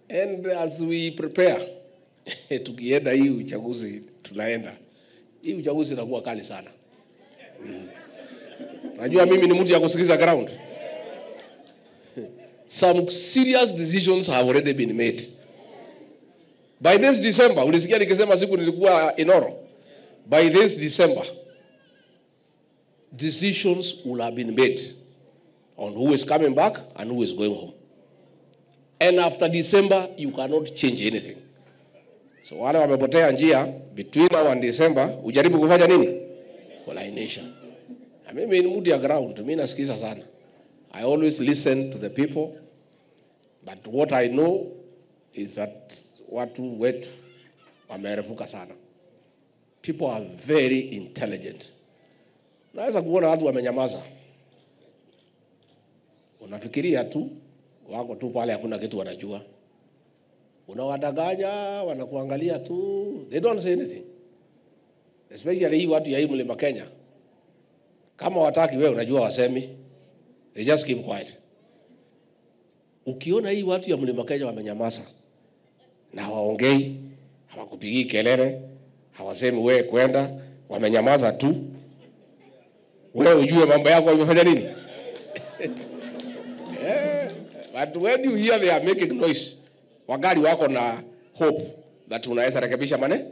And as we prepare, tukienda hii uchaguzi tunaenda. Hii uchaguzi itakuwa kali sana. Najua mimi ni mtu ya kusikiza ground. Some serious decisions have already been made. By this December, ulisikia nikisema siku nilikuwa Inoro. By this December, decisions will have been made on who is coming back and who is going home. And after December, you cannot change anything. So wale wamepotea njia between now and December, ujaribu kufanya nini? Kulainisha. Na mimi ni mtu ya ground, mimi nasikiza sana. I always listen to the people. But what I know is that watu wetu wamerefuka sana. People are very intelligent. Naweza kuona watu wamenyamaza. Unafikiria tu wako tu pale, hakuna kitu wanajua. Unawadanganya, wanakuangalia tu, they don't say anything. Especially hii watu ya hii mlima Kenya. Kama wataki wewe unajua wasemi. They just keep quiet. Ukiona hii watu ya mlima Kenya wamenyamaza na hawaongei, hawakupigii kelele, hawasemi wewe kwenda, wamenyamaza tu. Wewe ujue mambo yako yamefanya nini? Yeah. But when you hear they are making noise, wagari wako na hope that unaweza rekebisha mane.